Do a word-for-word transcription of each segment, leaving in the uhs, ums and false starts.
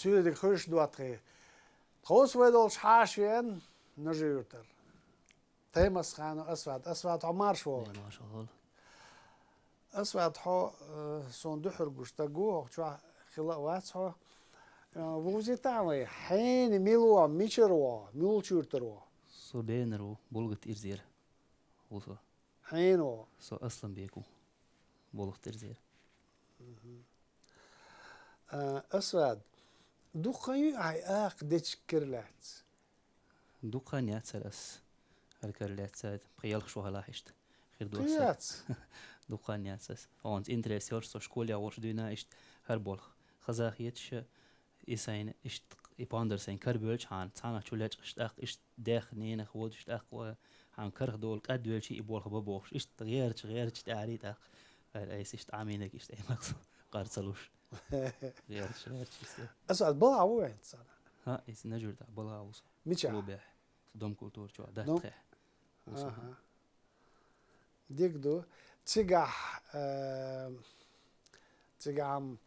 Юридик хуьйш доттагӀий. Тховса вай долчу хьаша веана Нажи-Юьртара Таймасханов Асвад. Асвад, хьо марша вогӀийла. Марша вогӀийла. Асвад, хьо, э, суна дуьхьал гуш стаг ву, хӀокху чохь хилла а вац хьо. Э, вовзийтахьа вай, хьенан мила ву, мичара ву, муьлхачу юьртара ву? Со Бенара ву, Булгат-Ирзера ву со. Хьенан ву? Со Асланбек ву, Булгат-Ирзера. Мгм. А, Асвад, дукха хан ю хьайн акха дечиг кара лаьцна? Дукха хан яц хӀара ас хӀара кара лаьцна, пхи-ялх шо хилахь иштта. Хир ду аса. Яц. Дукха хан яц ас. Хьуна интерес йолуш, со школе гӀуш дуьйна иштта хӀара болх. Хазахеташ, и сайна иштта, и пондар сайна карабевлча хьуна, цхьаьнах чу лечкъаш тӀаккха иштта дех ненах водуш тӀаккха хьуна карах долу кӀадвелча и болх бан бохуш. Иштта гӀерташ, гӀерташ тӀаьхьарий тӀаккха. Ай, айса иштта Ӏамийнарг иштта Ӏемах со къар ца луш. ГӀерташ, гӀерташ иштта. Аса ас балхахь ву вайн цхьаьна? ХӀаъ, иза Нажи-Юьртахь балхахь ву со. Мичахь? Клубехь. Дом культуры чохь, даттахь. Аха. Дика ду. Цигахь, э, цигахь-м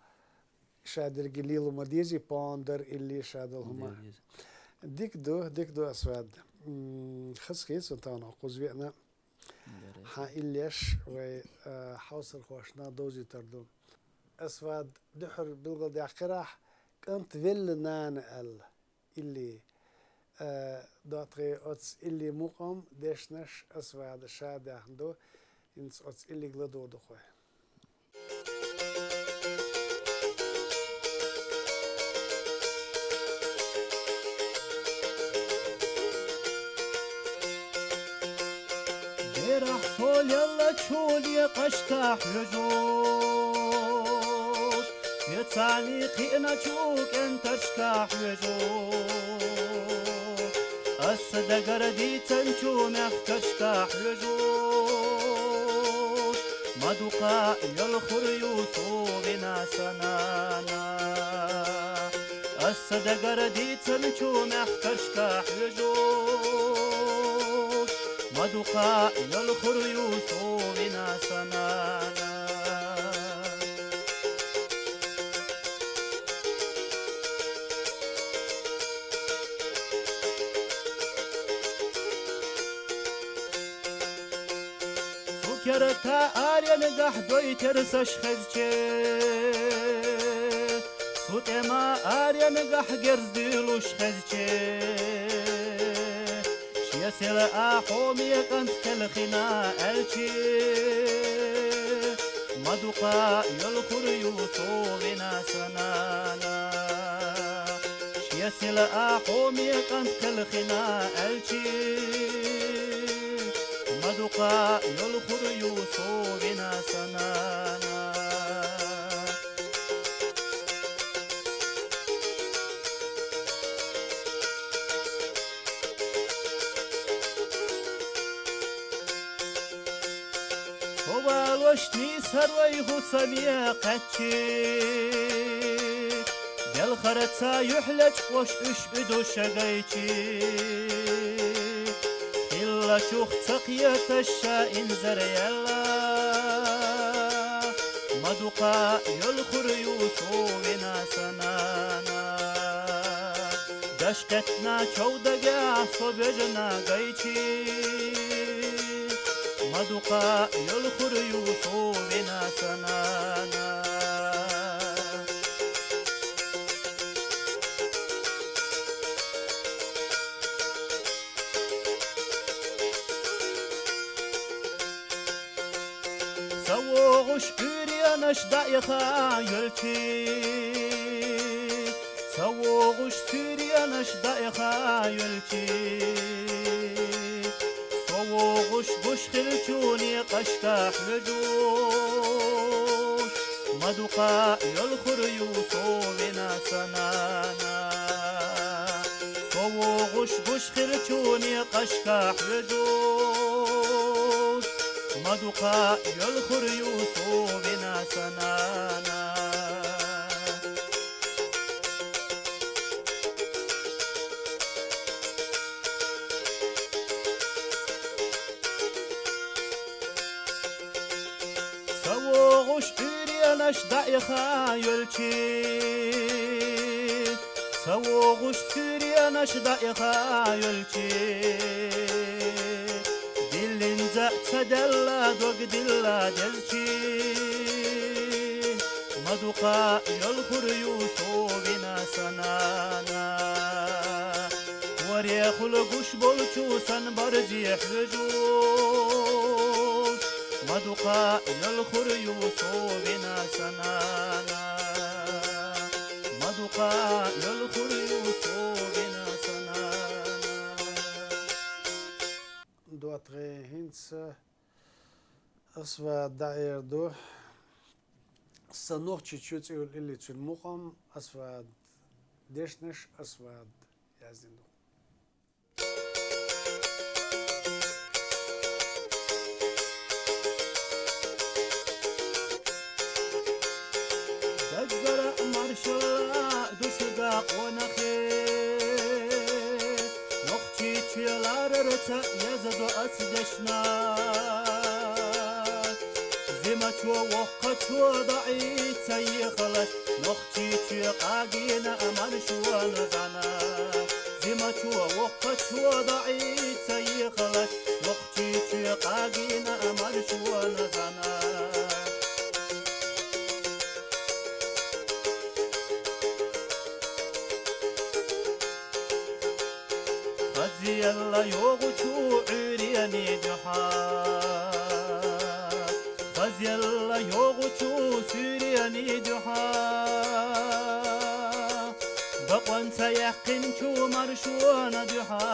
ша дерриге лело ма дезий, пондар, илли ша долу хӀума. Деза, деза. Дика ду, дика ду, Асвад. М, хазахета суна тахана хьо кхуза веана. Дера. Хьан иллеш вай, э, хьовсархошна довзуьйтур ду. Асвад, дуьххьара билгалдаьккхира ахь, кӀант велла нана аьлла. Илли, э, доттагӀий, оцу илли мукъам дешнаш Асвада ша даьхна ду, хӀинца оцу иллига ладугӀу ду хой. Берахь со леллачу некъашкахь хьоьжуш, Шен царний кхиъначу кӀенташка хьоьжуш, аса дагара дийцинчу мехкашка хьоьжуш, ма дукха йолхур ю со вина сан нана. Аса дагара дийцинчу мехкашка хьоьжуш, ма дукха йолхур ю со вина сан нана. Цу керта аренгахь дойтур саш хезча, цу тӀема аренгахь герз дуьйлуш хезча, шен сел а хьоме кӀант кхелхина аьлча, ма дукха йолхур ю со вина сан нана. Шен сел а хьоме кӀант кхелхина аьлча, ма дукха йолхур ю со вина сан нана. Со валош нийсарой хӀусаме кхаьчча, делхарца юьхь лечкъош уьш уьдуш гайча, хиллачух ца кхеташ ша инзаре яьлла, ма дукха йолхур ю со вина сан нана. Даш кхеттина чов дагахь со вежана гайча, ма дукха йолхур ю со вина сан нана. Ца вогӀуш уьйренаш даиха йолча, ца вогӀуш суьйренаш даиха йолча, со вогӀуш гуш хиллачу некъашка хьоьжуш, ма дукха йолхур ю со вина сан нана. Со вогӀуш гуш хиллачу некъашка хьоьжуш, ма дукха йолхур ю со вина сан нана. Ца вогӀуш уьйренаш даиха йолча, Ца вогӀуш суьренаш дӀаэха йолчи, диллинза ца делла дог дилла делчи, ма дукха йолхур ю со вина санана. Варехула гуш болчу сан барзи хьуьжуш, ма дукха йолхур ю со вина санана. Ма дукха йолхур ю со вина санана. ДоттагӀий, хӀинца Асвад дӀаэр ду. Сан нохчи чу цӀи йолу илли цуьнан мукъам Асвад, дешнаш Асвад яздина ду. Даггара маршалла ду шуьга, къонахий, Нохчийчоь ларарца язду ас дешна. Зимачо воккхачо доӀийца ехалаш, Нохчийчоь къагийна маршонан зӀана. Зимачо воккхачо доӀийца ехалаш, Нохчийчоь къагийна маршонан зӀана. Хазъелла йогӀучу Ӏуьйренийн дуьхьа, хазъелла йогӀучу суьйренийн дуьхьа, бакъонца яьккхинчу маршонан дуьхьа,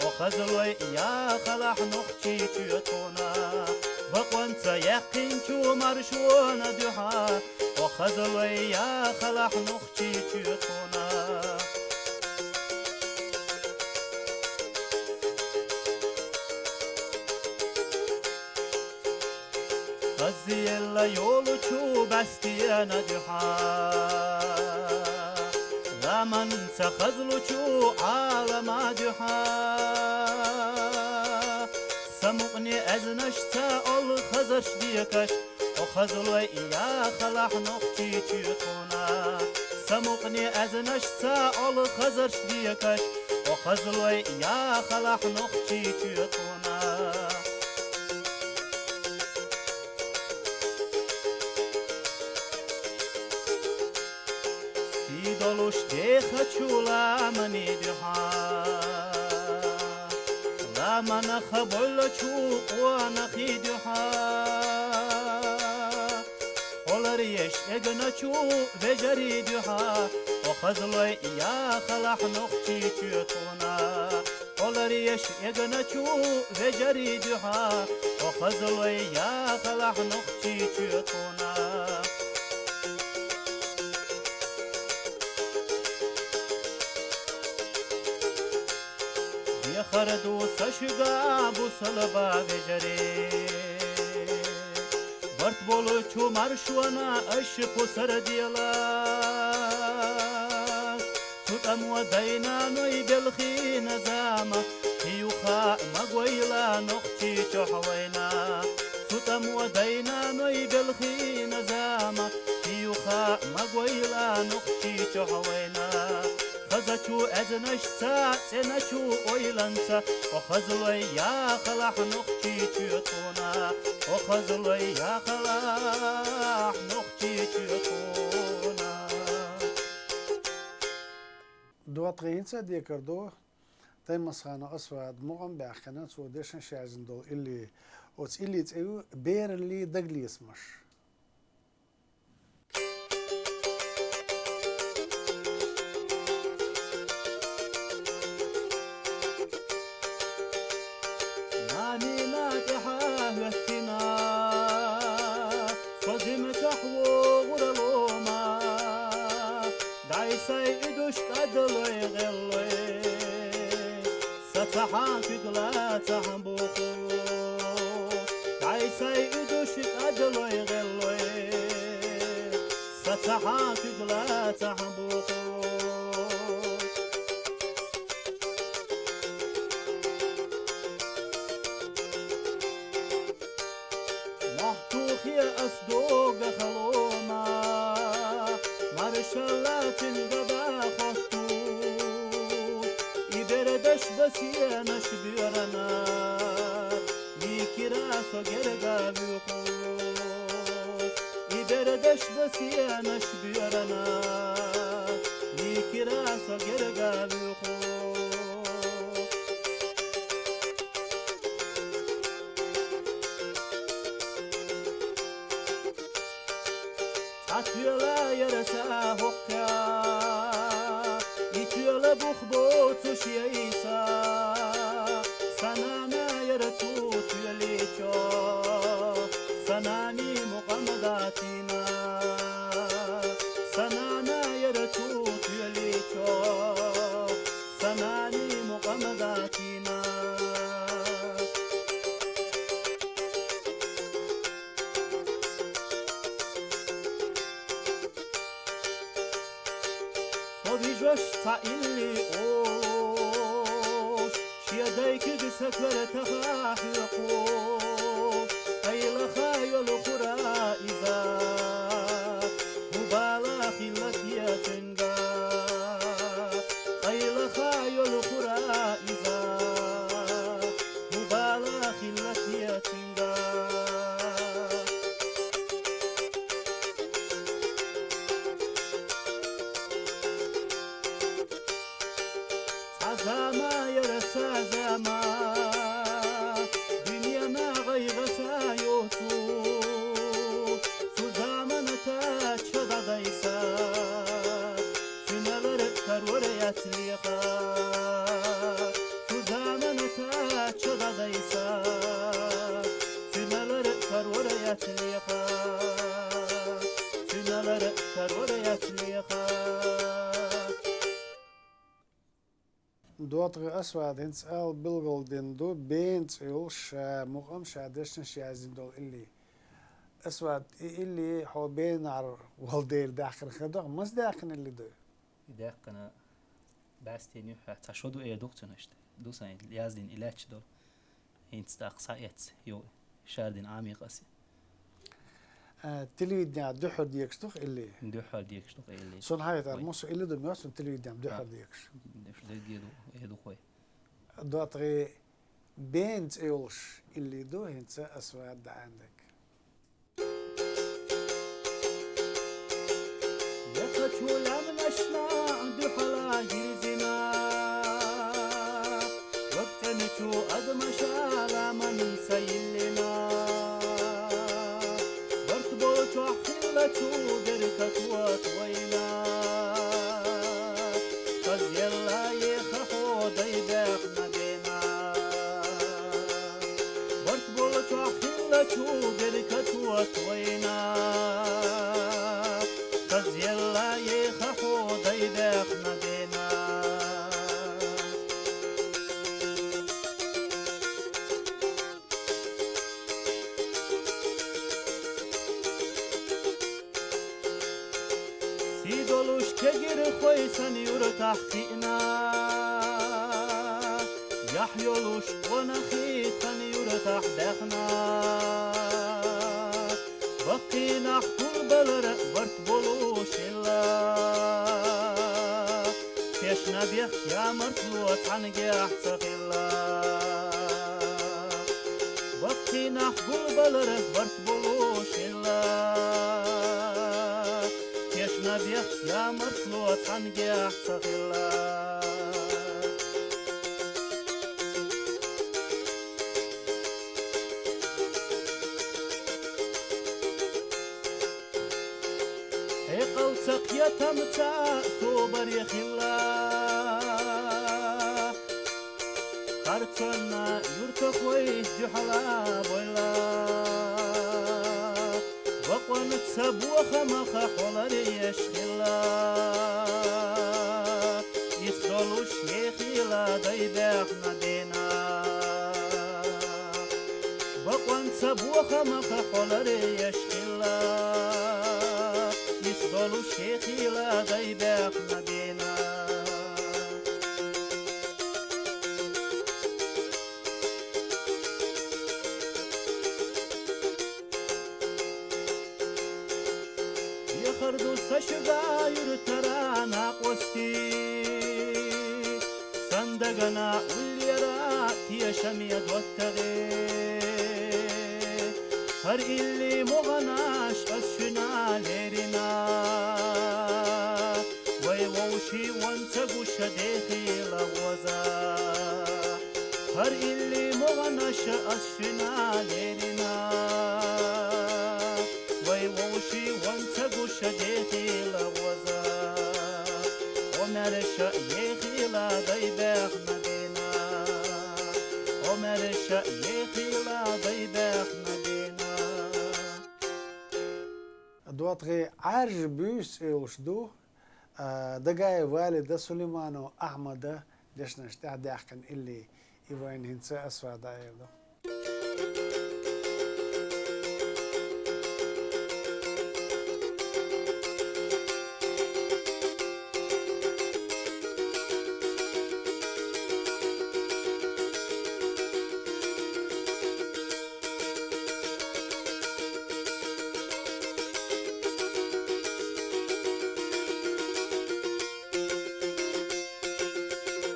о хазлой, яхалахь Нохчийчоь тхуна. Бакъонца яьккхинчу маршонан дуьхьа, о хазлой, яхалахь Нохчийчоь тхуна. Хазъелла йолучу бӀаьстенан дуьхьа, ламанца хазлучу Ӏалама дуьхьа, самукъане аьзнашца олу хазарш декаш, о хазлой, яхалахь Нохчийчоь тхуна. Самукъане аьзнашца олу хазарш декаш, о хазлой, яхалахь Нохчийчоь тхуна. Сий долуш дехачу ламанийн дуьхьа, ламанах боллучу къонахий дуьхьа, хьолар еш эгначу вежарий дуьхьа, о хазлой, яхалахь Нохчийчоь тхуна. Хьолар еш эгначу вежарий дуьхьа, о хазлой, яхалахь Нохчийчоь тхуна. Дехар ду сан шуьга, бусалба вежарий, барт болчу маршонан аша пусар делаш. Цу тӀамо дай-наной белхийна зама, кхин юха ма гойла Нохчийчохь вайна. Цу тӀамо дай-наной белхийна зама, кхин юха ма гойла Нохчийчохь вайна. Хазачу аьзнашца, цӀеначу ойланца, о хазлой, яхалахь Нохчийчоь тхуна. О хазлой, яхалахь Нохчийчоь тхуна. ДоттагӀий, хӀинца декар ду Таймасханов Асвада мукъам баьхкина, цо дешнаш яздина долу илли. Оцу илли цӀе ю «Бераллин дагалецамаш». Нанина тӀаьхьа хӀоьттина, со зимачохь вогӀур лома, дӀай сайн уьдуш кӀадалой гӀеллой, сан цхьа куьг лацахь боху. ДӀай сайн уьдуш кӀадалой гӀеллой, сан цхьа куьг лацахь боху. Мохь тухе ас догах лома, маршалла цуьнга бан хотту. Сенаш буьйранна, микира со герга вуьйхуш. И бердаш ба сенаш буьйранна, микира со герга вуьйхуш. Цхьа тоьла яр са хӀокху, и тоьла бух боцуш яй са. Сан нана яр цу тоьли чу, сан нанан мукъам дӀатийна. Сан нана яр цу тоьли чу, сан нанан мукъам дӀатийна. Со вижош цхьа илли олуш, шен дай куьг са кара таха хьоькхуш, къайлаха йолу хура иза, хӀун бала хилла те цуьнга. Къайлаха йолу хура иза, хӀун бала хилла те цуьнга. Цхьа заман яр са заман, дуьненан гӀайгӀа са йоцуш, цу замана тача дӀадайса, цуьнан лар карор яц леха. Цу замана тача дӀадайса, цуьнан лар карор яц леха. Цуьнан лар карор яц леха. ДоттагӀи Асвад хӀинца ала билгалдина ду, «Бен» цӀе йолуш ша мукъам, ша дешнаш яздина долу илли. Асвад, и илли хьо Бенахь волу дела даьккхина хир ду-кх, маса даьккхина илли ду? И даьккхина бӀаьстенан юьххьехь цхьа шо ду эр ду-кх цуьнан иштта. Ду сайн яздина и лаьтташ долу. ХӀинца тӀаккха схьаэцна ю шардина Ӏамикъасе. А, телевиденехь дуьххьара декаш ду-кх илли? Дуьххьара декаш ду-кх илли. Суна хьахийтар, вай, массо а илли ду моьтту суна телевиденехь дуьххьара декаш. Уьш дерриге ду, э, ду хой. ДоттагӀий, «Бен» цӀе йолуш илли ду хӀинца Асвад дӀаьхьнарг. Лакхачу лаьмнашна дуьхьала гирзина, вакцӀанчу адамаша ламан ца йиллина. Барт болчохь хиллачу беркато тхойна, хазъелла еха хьо дай баьхна Бена. Барт болчохь хиллачу беркато тхойна, хазъелла еха хьо дай баьхна Бена. Сий долуш кегирхой сан юьртахь кхиъна, яхь йолуш къонахий тхан юьртахь баьхна. Баккхий нах гулбалар барт болуш хилла, тешнабехк, ямартло цхьаьнгахь ца хилла. Баккхий нах гулбалар барт болуш хилла, тешнабехк, ямартло цхьаьнгахь ца хилла. Хьекъал ца кхетамца собаре хилла, харцонна юьртахой дуьхьала бойла. Бакъонца бохамах хьо ларъеш хилла, ис долуш ехийла дай баьхна Бена. Бакъонца бохамах хьо ларъеш хилла, ис долуш ехийла дай баьхна Бена. Яхар ду са шуьга юьртара накъостий, сан Дагана уллера тешаме доттагӀе, хӀара илли могӀанаш аз шуьга лерина. Вай вовший вон ца гуш дехийла гӀоза, хӀара илли могӀанаш аз шуьга лерина. Вай вовший вон ца гуш дехийла гӀоза, Омар ша ехийла дай бехна дина. Омар ша ехийла дай бехна дина. ДоттагӀий «Ӏаьржа буьйса» цӀи йолуш ду, а, Дагаев Валида, Сулейманов Ахьмада дешнаш тӀехь даьккхина илли, и вайна хӀинца асфада эр ду.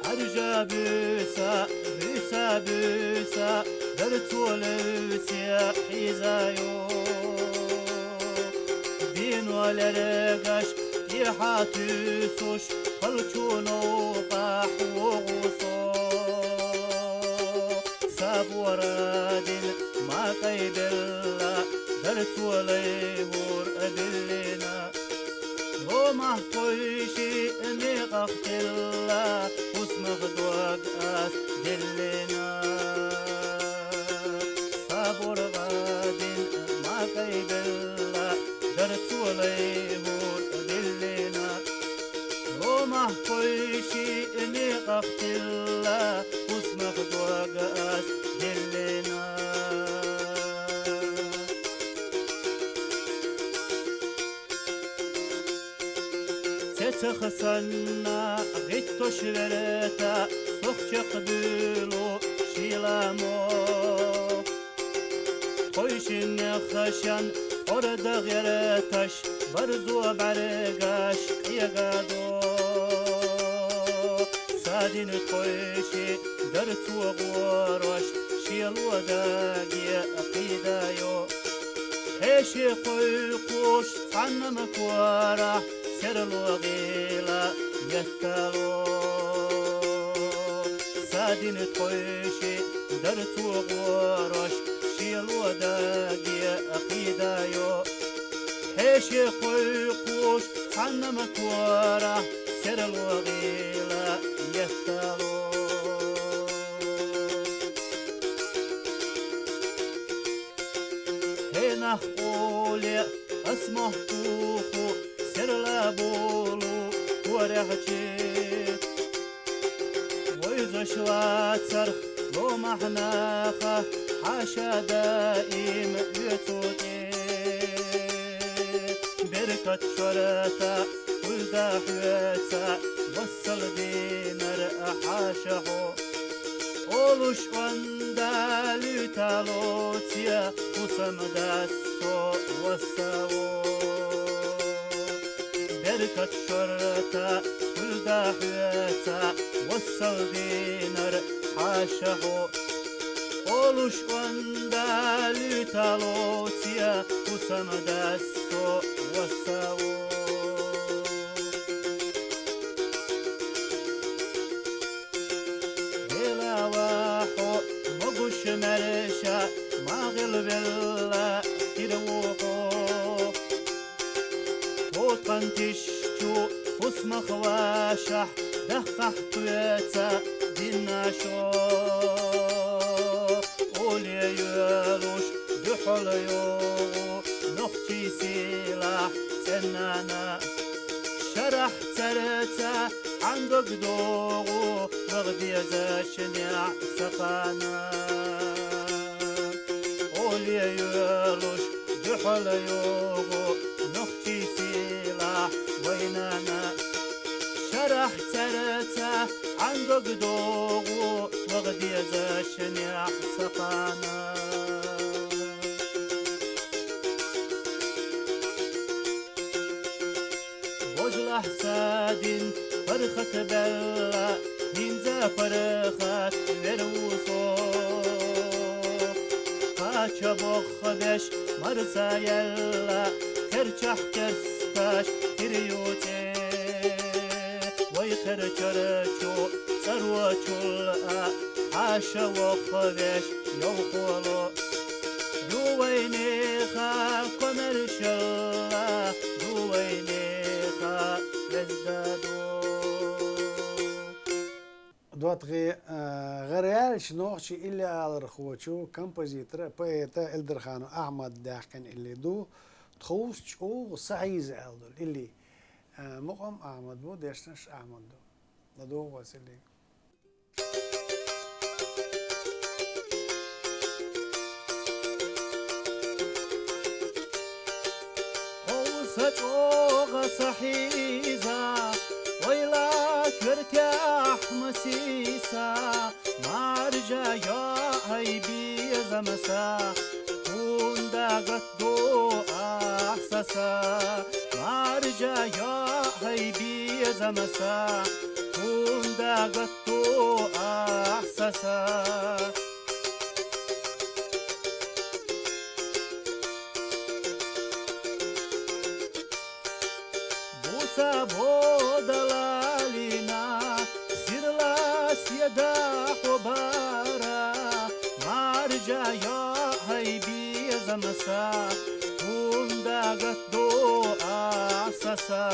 Ӏаьржа буьйса, буьйса, буьйса, дар цо левсе хьийзайо. Дийно лергаш тӀехьа туьйсуш, халчу новкъахь вогӀу со. Сабура дин ма кӀайбелла, дар цо лайхӀур а диллина. Ломахь кхойши некъах хилла, хӀусамах дог ас диллина. СабургӀа дин ма кӀайбелла, дар цо лайхӀур диллина. Ломахь кхойши некъах хилла, хӀусамах дог ас диллина. Цецах санна гӀиттош верта, сох чекхдуьйлу шийла мо. Кхойшиннех хашан хӀорда гӀерташ, барзо бӀаьргаш къегадо. Садин кхойши дар цо гӀорош, шело даге кхийдайо. Хьеший кхойкхуш цхьанна ма корахь, серло гӀийла еттало. Садин кхойши дар цо гӀорош, шело даге кхийдайо. Хьеший кхойкхуш цхьанна ма корахь, серло гӀийла еттало. ХӀей нах къуле, ас мохь туху, серла болу корехь чӀе. Вовзаш вацарх ломахь наха, хьаша даим оьцу тӀе. Беркат шорта хуьлда хьоьца, вассал динар хьаша хьо. Олуш онда луьйтало цӀе, хӀусамдас со вассаво. Беркат шорта хуьлда хьоьца, вассал динар хьаша хьо. Олуш онда луьйтало цӀе, хӀусамдас со вассаво. Делава хьо, могуш маьрша, ма гӀелвелла хир ву хьо. Хьо тхан тиша чу хӀусамах вашахь, дахкахь тхоьца динна шо. Оле йоьлуш дуьхьал йогӀу нохчий сийлахь цӀен-нана. Шарахь цаьрца хьан дог догӀу, ваха дезачу неӀ сан кхана. Оле йоьлуш дуьхьал йогӀу нохчий сийлахь вай нана. Шарахь цаьрца хьан дог догӀу, ваха дезачу неӀ сан кхана. Вожлахь Садин паргӀат баьлла, хӀинца паргӀат вер ву со. Кхача бохабеш марса яьлла, керчахь керсташ хир ю цӀе. Вай кхерчарчу цӀарочул а хьаша вохавеш йовхоло. Ю вайнеха комершалла, ю вайнеха лезда ду. ДоттагӀий, а, гӀараяьллачу нохчийн иллиалархочу, композитора, поэта Эльдарханов Ахьмада даьккхина илли ду, тховса чӀогӀа сахьийза аьлла долу илли. А, мукъам Ахьмад бу, дешнаш Ахьмад ду. ЛадогӀа вай цу иллига. Хьовса чӀогӀа сахьийза, ойла коьртехь масийса, маржа йоӀ хьай безамса, хӀунда гатдо ахь саса, маржа йоӀ хьай безамса, хӀунда гатдо ахь саса. Буса бодалалина, сирла седа хьо бара, маржа йоӀ хьай безамса, хӀунда гатдо ахь саса,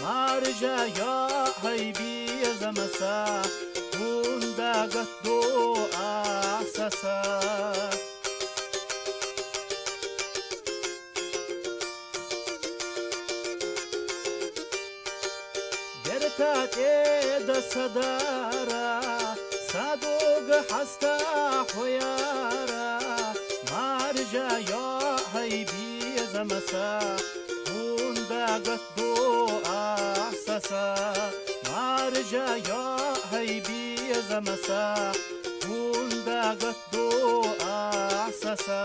маржа йоӀ хьай безамса, хӀунда гатдо ахь саса. Берта тӀеда садара, садуга хьаста хьояра, маржа йоӀ хьай безамса, хӀунда гатдо ахь саса, маржа йоӀ хьай безамса, хӀунда гатдо ахь саса.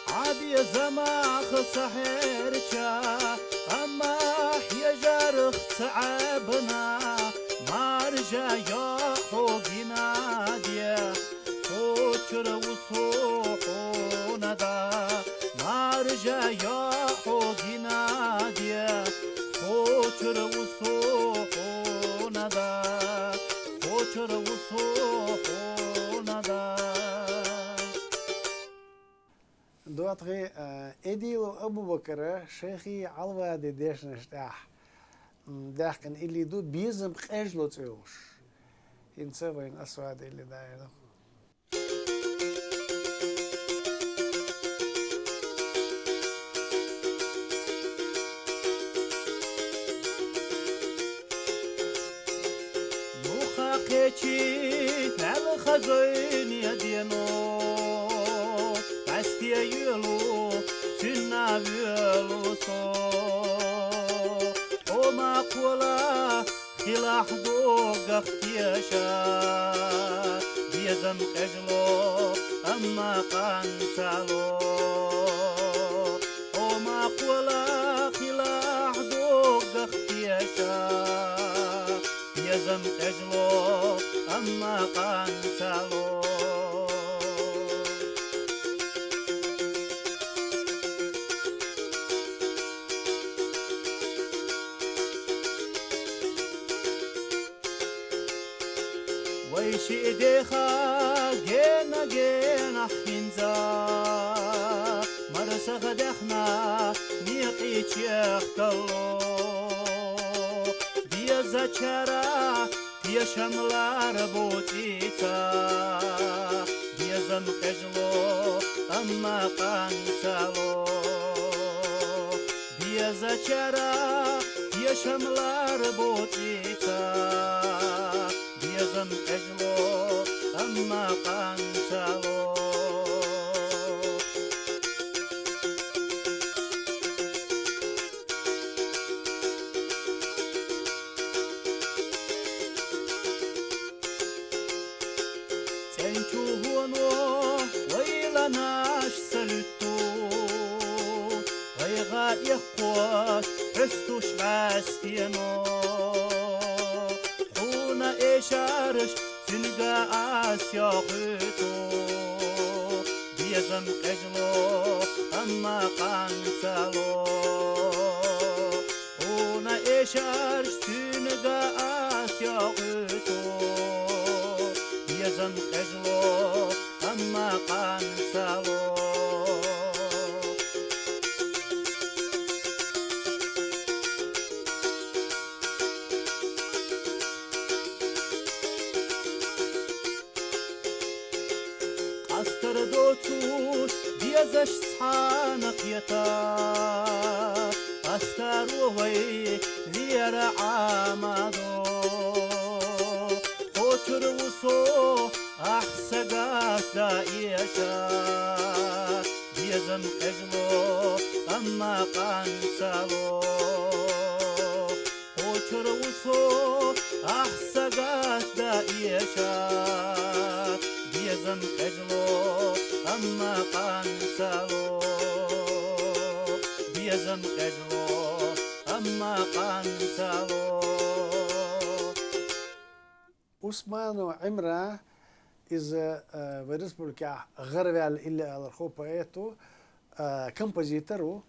Ӏаби замах сахьерча, амма хьежарх ца Ӏебна, маржа йоӀ хьо гинаде, кхочур ву со хьуна да, маржа йоӀ хьо гинаде, кхочур ву со хьуна да, кхочур ву со хьуна да. ДоттагӀий, а, Эдилов Абубакара Шайхи Ӏалвади дешнаш тӀехь, м, даьккхина илли ду «Безам къежло» цӀе йолуш. ХӀинца вайна ас вади илли даийна. Юха кхечи мел хазойне дено, къасте йоьлу, цуьнна воьлу со. Хьо ма кхола, хилахь догах теша, безам къежло, амма къанцало. Хьо ма кхола, хилахь догах теша, безам къежло, амма къанцало. Вай шиъ деха гена-гена хӀинца, марсах даьхна некъий чехкало. Безачара тешам лар бу цӀийца, безам къежло, амма къанцало. Безачара тешам лар бу цӀийца, безам къежло, амма къанцало. ЦӀенчу хӀуно ойланаш ца луьтту, Эккхош хьестуш бӀаьстено, хьуна эшараш цуьнга ас йохуьйту. Безам къежло, амма къанцало, хьуна эшараш цуьнга ас йохуьйту. Безам къежло, амма къанцало. Къастар доцуш дезаш цхьана кхета, къастаро вай вера Ӏамадо. Кхочур ву со ахь сагатда эша, безам къежло, амма къанцало. Кхочур ву со ахь сагатда эша, безам къежло, амма къанцало. Безам къежло, амма къанцало. Усманов Ӏимран, иза, э, вай республикехь гӀараваьлла илли алархо поэт ву, э, композитор ву.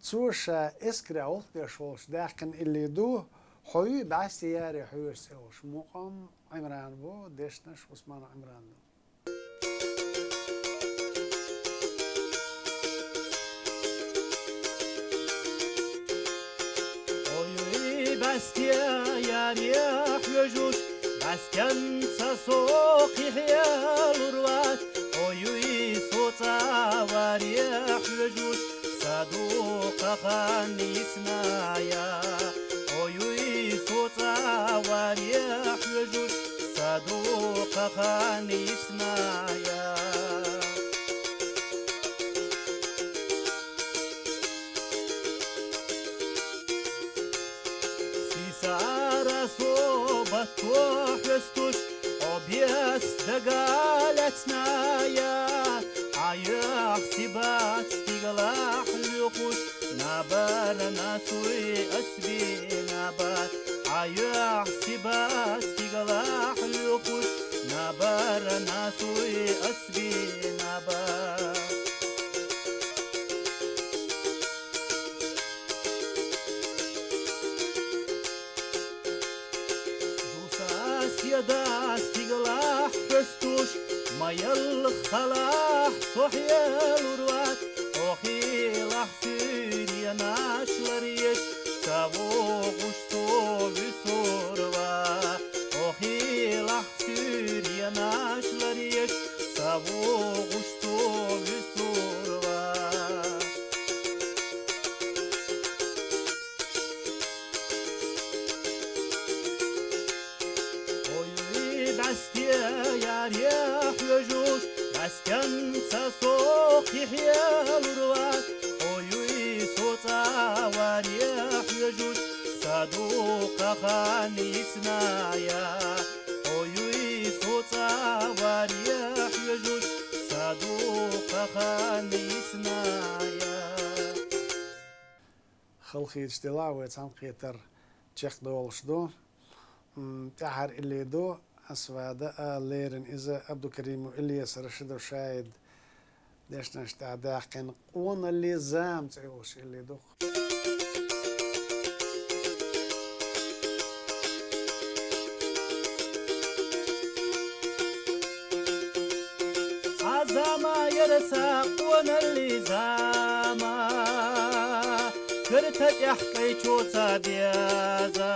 Цо ша эскаре гӀуллакх деш волчу даьккхина илли ду, «Хьо юй бӀаьсте яре хьоьжуш» цӀе йолуш. Мукъам Ӏимран бу, дешнаш Усманов Ӏимран ду. Ой, бӀаьсте яре хьоьжуш, бӀаьстенца со кхихьелур вац. Ой, со цӀа варе хьоьжуш, са дукха хан йисная. Ой, со цӀа варе хьоьжуш, са дукха хан йисная. Сийсара со батто хьестуш, хьо бес дага лаьцная. Хьан юьхь сибат стигалахь лоьхуш, набар насуй ас бина бат. Хьан юьхь сибат стигалахь лоьхуш, набар насуй ас бина бат. Дуса седа стигалахь хьестуш, ма елла халахь со хьелур вац. Хьо хилахь суьйренаш ларъеш, ца вогӀуш со вуьсур вац. Хьо хилахь суьйренаш ларъеш, ца вогӀуш со вуьсур вац. Ой, бӀаьсте яре хьоьжуш, бӀаьстенца со кхихьелур вац. Ой, со цӀа варе хьоьжуш, са дукха хан йисная. Ой, со цӀа варе хьоьжуш, са дукха хан йисная. Халахеташ делахь, вай цхьаьнакхетар чекхдолуш ду. М, тӀаьхьара илли ду, ас вада а леррина иза, Абдукаримов Ильяс, Рашидов ШаӀид дешнаш тӀехь даьккхина, «Къоналлин зама» цӀе йолуш илли ду. Цхьа зама яра сан къоналлин зама, карта тӀехь кӀайчо ца беза.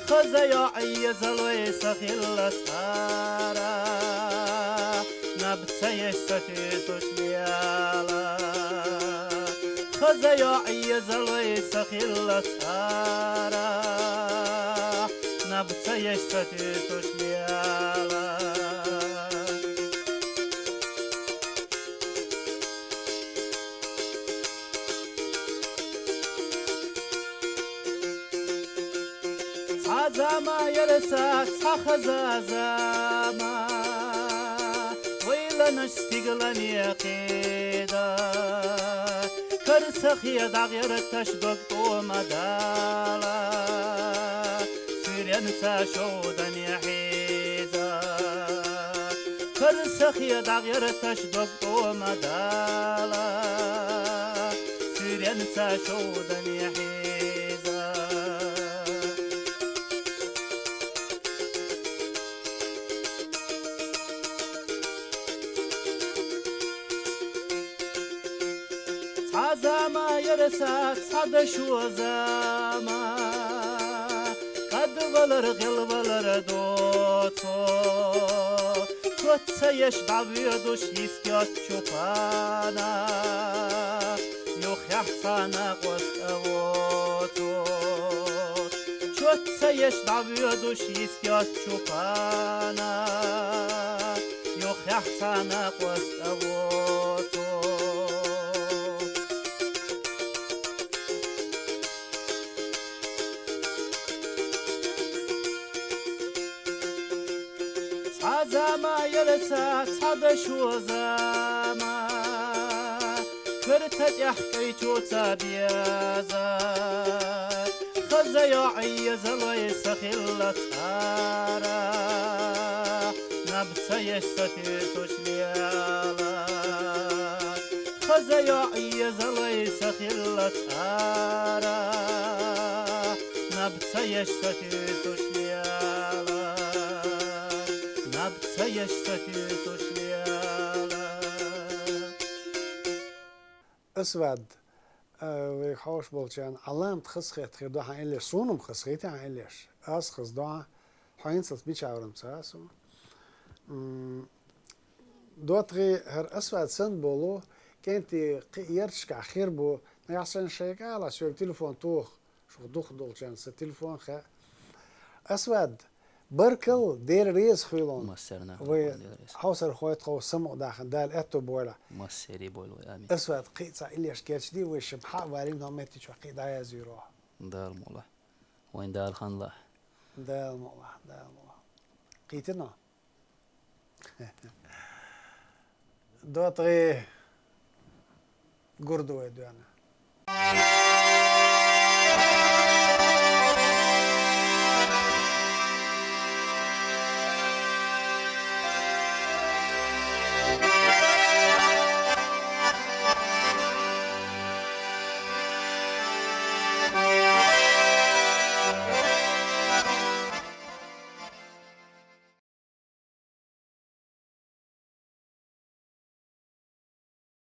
Хаза йоӀ езалой сан хиллалц ара, наб ца еш сатуьйсуш мела. Хаза йоӀ езалой сан хиллалц ара, наб ца еш сатуьйсуш мела. Цхьа зама яра сан, цхьа хаза зама, вайланаш стигалан яккхийда. Карсахе дӀагӀерташ дог тӀома дала, суьренца шовданехьа хьийза. Карсахе дӀагӀерташ дог тӀома дала, суьренца шовданехьа хьийза. Цхьа зама яр са, цхьа дошо зама, кӀадвалар, гӀелвалар доцу. Чот ца еш дӀавоьдуш йистечу пана, юххехь цхьана къоста воцу. Чот ца еш дӀавоьдуш йистечу пана, юххехь цхьана къоста воцу. Цхьа зама яр са, цхьа дошо зама, куьрта тӀехь кӀайчо ца беза. Хаза йоӀ езалой са хилла цӀара, наб ца еш сатуьйсуш лела. Хаза йоӀ езалой са хилла цӀара, наб ца еш сатуьйсуш лела. Наб ца еш сатуьйсуш лела. Асвад, э, вайга хьош болчарна Ӏаламат хазахетта хир ду хьан иллеш, суна-м хазахийти хьан иллеш. Аз хаза ду хьан, хьо хӀинцалц бича вар-м ца суна. М, ДоттагӀий, хӀара Асвад санна болу, кӀентий кхин а ярташкахь хир бу, нагахь санна шайга ала, соьга телефон тоха, шух дукхах долчарна сан телефон хаьа. Асвад, баркалла, Дела реза хуьлда. Массарна а вай баркалла, Дела реза. Хьовсархой тхов самукъадаьхна, Дала аьтто бойла. Массаре а бойла вай, амин. Асвад, кхин а цхьа иллеш кечдий, вай шимма хьа а валийна, хӀокху метте чохь кхин а дӀаяздийр оха. Дала мукъ лахь. Вайн Дала ханлахь. Дала мукъ лахь, Дала мукъ лахь. Кхийтина? ДоттагӀий, гур ду вай доьна.